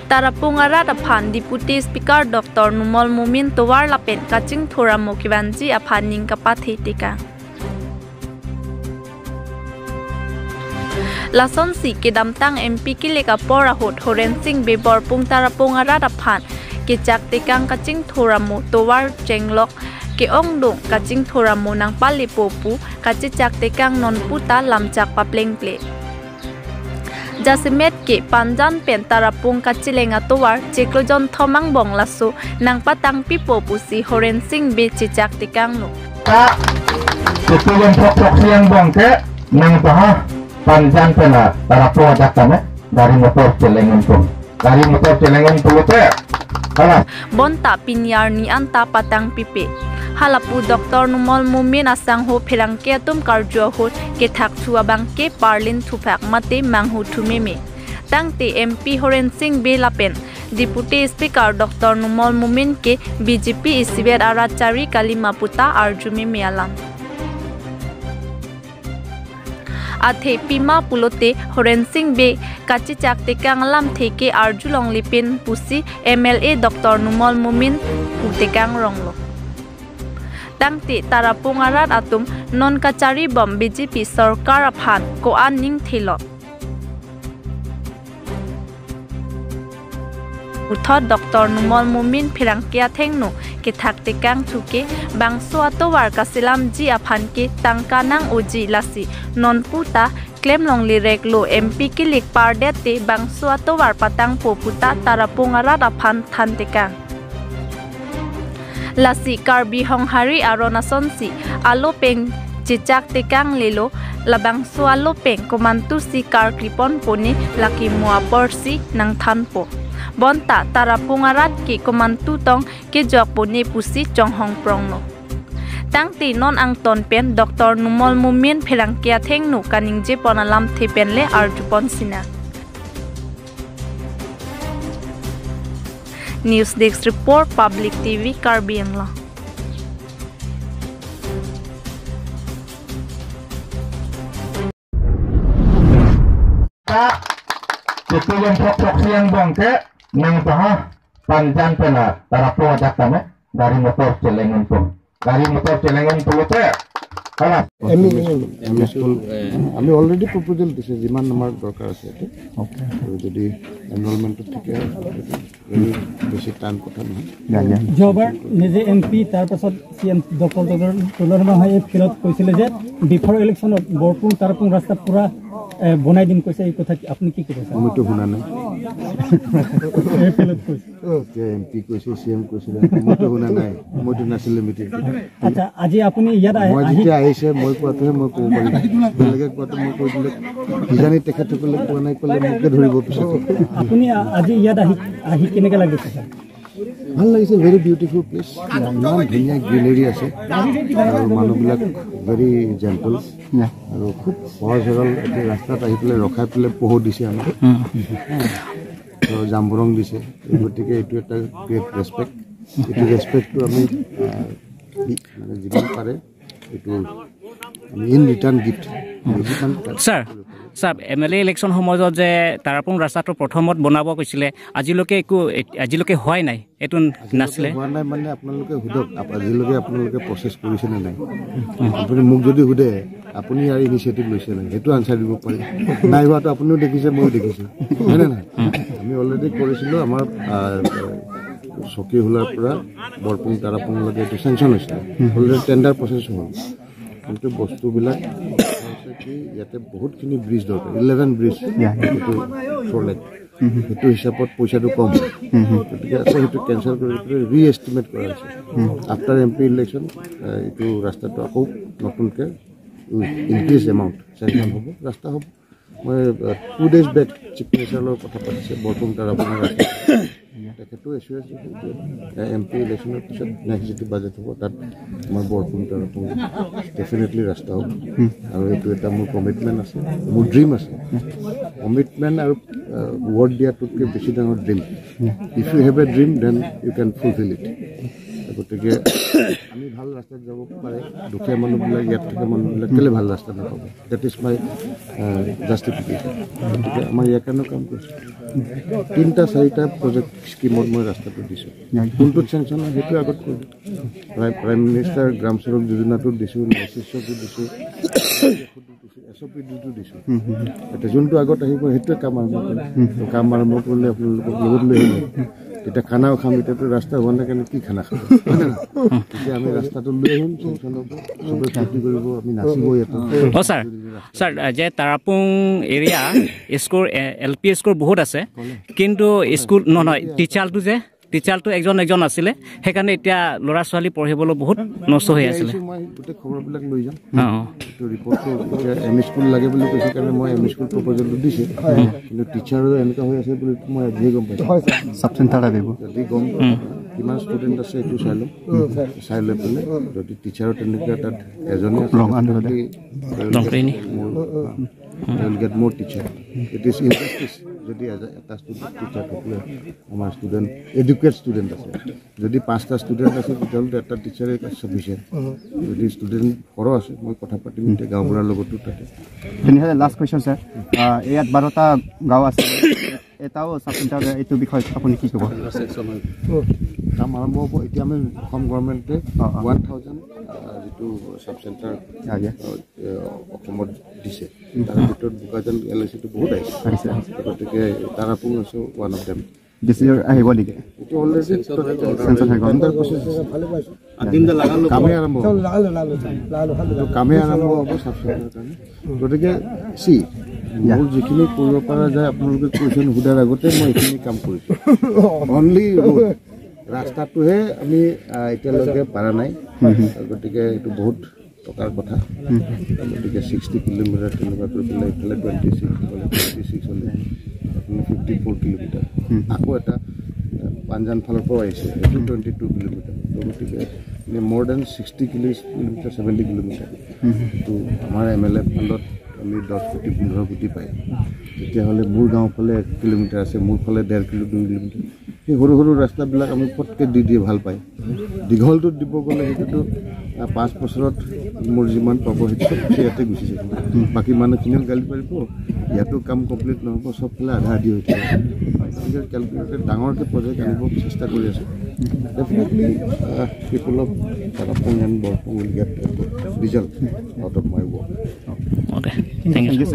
Tarapungarat aphan Deputy Speaker Dr. Numol Mumin Towar lapen kaching thoramo kibanji aphan ning kapathi tika. Lason si kedamtang MP kileka pora hot Horen Singh be Borpung Tarapungarat aphan kechak tekang kaching thoramo Towar chenglok ke ongdong kaching thoramo nang pali popu kachichak tekang non puta lamchak papleng ple. Jasimet ke panjan pen Tarapung kachilenga Towar cheklojon thomang bong lasu nang patang pipo pusi Horen Singh be chichak tekang no. Ketuan pok siang bong ke nang paha panjan pena Tarapung ajakane dari motor celengan pun dari motor celengan pulute. Bonta pinyar ni anta patang pipe. Halapu Dr. Numol Mumin asang ho phirangke atum karjo ho ke thak chua bangke parlin thuphak mate manghu thumeme. Tangte MP Horen Singh be lapen Deputy Speaker Dr. Numol Mumin ke BJP isibet arachari kalimaputa arjume mealam. Athe Pima pulote Horen Singh be kachichak tekang lam theke arjulong lipin pusi MLA Dr. Numol Mumin putekang ronglo. Tangte Tarapungarat atum non kachari bom BJP sarkar aphan ko an ning thelo. Utho Dr. Numol Mumin phirangkia thengno ke thak tekang thuke bangso atowar kasilam ji aphan ke tangkanang oji lasi non puta claim longli reklo MP kilik pardete bangso atowar patang poputa Tarapungarat aphan than tekang. Lasi Karbi Honghari Aronasonsi alo peng chichak tekang lelo labangso alo peng komantu si kar kripon poni laki muapor si nang thanpo. Bonta Tarapungarat ke komantu tong ke jok poni pusi chonghong prongno. Tangti non ang ton pen Dr. Numol Mumin phirangkia thengnu kaningje ponalam thepenle arjupon sina. News Desk Report, Public TV, Karbi Anglong. Ketuan pok siang bongke nang paha panjan pena Tarapung ajakane dari motor celengan pun dari motor celengan pulute. আমি already proposal দিছে যিমান আমাৰ দৰকাৰ আছে আৰু যদি এনৰলমেণ্টটো ঠিকে বেছি টান কথা নহয়। যোৱাবাৰ নিজে এম পি তাৰপাছত চি এম ডক্টৰ তুলনা এই ফিল্ডত কৈছিলে যে বিফৰ ইলেকশ্যনত বৰপুং তাৰপুং ৰাস্তা পূৰা বনাই দিম কৈছে, এই কথা আপুনি কি ক'ব? মইতো শুনা নাই। এম পি কৈছে চি এম কৈছিলে, মইতো শুনা নাই, মইতো নাছিলোঁ মিটিং। আচ্ছা, আজি আপুনি ইয়াত মই যেতিয়া আহিছে মই কোৱাটোহে মই ক'ব পাৰিম, বেলেগে কোৱাটো মই কৈ দিলে কিজানি তেখেতসকলে কোৱা নাই ক'লে মোকে ধৰিব পিছত। আপুনি আজি ইয়াত আহি কেনেকৈ লাগিছে? ভাল লাগিছে, ভেৰি বিউটিফুল প্লেচ, ইমান ধুনীয়া গ্ৰীনেৰী আছে আৰু মানুহবিলাক ভেৰি জেণ্টল আৰু খুব সহজ সৰল। এতিয়া ৰাস্তাত আহি পেলাই ৰখাই পেলাই পহু দিছে আমাক, জাম্বুৰং দিছে, গতিকে এইটো এটা গ্ৰেট ৰেচপেক্ট। এইটো ৰেচপেক্টটো আমি মানে যিমান পাৰে এইটো আমি in return gift. Sir M L A election সময়ত যে তাৰাপুং ৰাস্তাটো প্ৰথমত বনাব কৈছিলে, আজিলৈকে একো আজিলৈকে হোৱাই নাই, এইটো নাছিলে। হোৱা নাই মানে আপোনালোকে সোধক আজিলৈকে আপোনালোকে প্ৰচেছ কৰিছে নে নাই। আপুনি মোক যদি সোধে আপুনি ইয়াৰ ইনিচিয়েটিভ লৈছে নাই, সেইটো আনচাৰ দিব পাৰিম। নাই হোৱাটো আপুনিও দেখিছে, ময়ো দেখিছোঁ, হয়নে নহয়? আমি অলৰেডি কৰিছিলোঁ, আমাৰ চকীহোলাৰ পৰা বৰপুং তাৰাপুংলৈকে এইটো চেংচন হৈছিলে, অলৰেডি টেণ্ডাৰ প্ৰচেছ হ'ল। কিন্তু বস্তুবিলাক হৈছে কি ইয়াতে বহুতখিনি ব্ৰিজ দৰকাৰ, 11 ব্ৰিজ এইটো ফ'ৰ লেন, সেইটো হিচাপত পইচাটো কম, গতিকে আকৌ সেইটো কেঞ্চেল কৰি পেলাই ৰি এষ্টিমেট কৰা হৈছে। আফটাৰ এম পি ইলেকশ্যন এইটো ৰাস্তাটো আকৌ নতুনকৈ ইনক্ৰিজ এমাউণ্ট চেংচন হ'ব, ৰাস্তা হ'ব। মই 2 days back chief মিনিষ্টাৰৰ লগত কথা পাতিছে বৰপুং তাৰাপুঙৰ ৰাস্তা, তেখেতো এচুৰেঞ্চ দিছে যে এম পি ইলেকশ্যনৰ পিছত নেক্সট যিটো বাজেট হ'ব তাত আমাৰ বৰপুং তাৰাপুং ডেফিনেটলি ৰাস্তা হ'ব। আৰু এইটো এটা মোৰ কমিটমেণ্ট আছে, মোৰ ড্ৰিম আছে। কমিটমেণ্ট আৰু ৱৰ্ড দিয়াটোতকৈ বেছি ডাঙৰ dream. If you have a dream then you can fulfil it. গতিকে আমি ভাল ৰাস্তাত যাব পাৰে, দুখীয়া মানুহবিলাক ইয়াত থকা মানুহবিলাক কেলৈ ভাল ৰাস্তা নাপাব? That is my justification. গতিকে আমাৰ ইয়াৰ কাৰণেও কাম কৰিছোঁ। 3-4টা প্ৰজেক্ট স্কীমত মই ৰাস্তাটো দিছোঁ। কোনটোত চেংচন হয় সেইটো আগত কৰিলোঁ। প্ৰাইম মিনিষ্টাৰ গ্ৰাম সড়ক যোজনাটোত দিছোঁ, নেচিছতো দিছোঁ, এছ অ' পি ডিটো দিছোঁ। এতিয়া যোনটো আগত আহিব সেইটোৱে কাম আৰম্ভ কৰিম। কাম আৰম্ভ কৰিলে আপোনালোকক লগত লৈ আহিব, তেতিয়া খানাও খাম। এতিয়াতো ৰাস্তা হোৱা নাই কাৰণে কি খানা খাব, হয় নে নহয়? তেতিয়া আমি ৰাস্তাটো লৈ আহিম, চেংচন হ'ব, চবে ফূৰ্তি কৰিব, আমি নাচিব ইয়াতে। অঁ ছাৰ, ছাৰ যে Tarapung area school L P school বহুত আছে, কিন্তু স্কুল নহয় টিচাৰটো যে টিচাৰটো এজন এজন আছিলে, সেইকাৰণে এতিয়া ল'ৰা ছোৱালী পঢ়িবলৈ বহুত নষ্ট হৈ আছিলে। মই গোটেই খবৰবিলাক লৈ যাম। এইটো ৰিপৰ্টটো এতিয়া এম ই স্কুল লাগে বুলি কৈছে কাৰণে মই এম ই স্কুল প্ৰপ'জেলটো দিছোঁ, কিন্তু টিচাৰো এনেকুৱা হৈ আছে বুলি মই আজিহে গম পাইছোঁ। চাব চেণ্টাৰ লাগিব, যদি গম কিমান ষ্টুডেণ্ট আছে সেইটো চাই ল'ম। চাই লৈ পেলাই যদি টিচাৰো তেনেকুৱা তাত এজনে আছে, get more teacher. It is injustice যদি এটা ষ্টুডেণ্ট টিচাৰ থাকিলে আমাৰ ষ্টুডেণ্ট এডুকেট ষ্টুডেণ্ট আছে, যদি 5টা ষ্টুডেণ্ট আছে তেতিয়াহ'লে এটা টিচাৰে চাফিচিয়েণ্ট। যদি ষ্টুডেণ্ট সৰহ আছে, মই কথা পাতিম এতিয়া গাঁওবুঢ়াৰ লগতো তাতে। তেনেহ'লে লাষ্ট কুৱেশ্যন ছাৰ, ইয়াত 12টা গাঁও আছে, এটাও চাব চেণ্টাৰ, এইটো বিষয়ত আপুনি কি ক'ব? কাম আৰম্ভ হ'ব। এতিয়া আমি অসম গভৰ্ণমেণ্টে 1000 যিটো চাব চেণ্টাৰ অসমত দিছে, তাৰ ভিতৰত বোকাজান এল I চিটো বহুত আহিছে, গতিকে তাৰাপুং আছে ওৱান অফ দেম। আহিব নেকি? এইটো অলৰেডি কামেই আৰম্ভ কামেই আৰম্ভ হ'ব চাব চেণ্টাৰৰ কাৰণে। গতিকে চি মোৰ যিখিনি কৰিব পৰা যায়, আপোনালোকে কুৱেশ্যন সোধাৰ আগতে মই এইখিনি কাম কৰিছোঁ। অনলি ৰোড ৰাস্তাটোহে আমি এতিয়ালৈকে পৰা নাই, গতিকে এইটো বহুত টকাৰ কথা। গতিকে 60 কিলোমিটাৰ তেনেকুৱা কৰি পেলাই ইফালে 26, ইফালে 26 হ'লে আপুনি 54 কিলোমিটাৰ। আকৌ এটা পাঞ্জান ফালৰ পৰাও আহিছে, সেইটো 22 কিলোমিটাৰ। গতিকে মোৰ then 60 kilometre, 70 kilometre. এইটো আমাৰ এম এল এ ফাণ্ডত আমি 10 কোটি 15 কোটি পায়। তেতিয়াহ'লে মোৰ গাঁৱৰ ফালে 1 কিলোমিটাৰ আছে, মোৰ ফালে 1.5 কিলো 2 কিলোমিটাৰ। সেই সৰু সৰু ৰাস্তাবিলাক আমি পটকৈ দি দিয়ে ভাল পায়। দীঘলটোত দিব গ'লে সেইটোতো 5 বছৰত মোৰ যিমান পাব সেইটো চব ইয়াতে গুচি যাব, বাকী মানুহখিনিও গালি পাৰিব, ইয়াতো কাম কমপ্লিট নহ'ব, চবফালে আধা আধি হৈ থাকিব। গতিকে কেলকুলেটেড ডাঙৰকৈ প্ৰজেক্ট আনিব চেষ্টা কৰি আছোঁ। Definitely people of Tarapung and Borpung will get result out of my work. Thank you.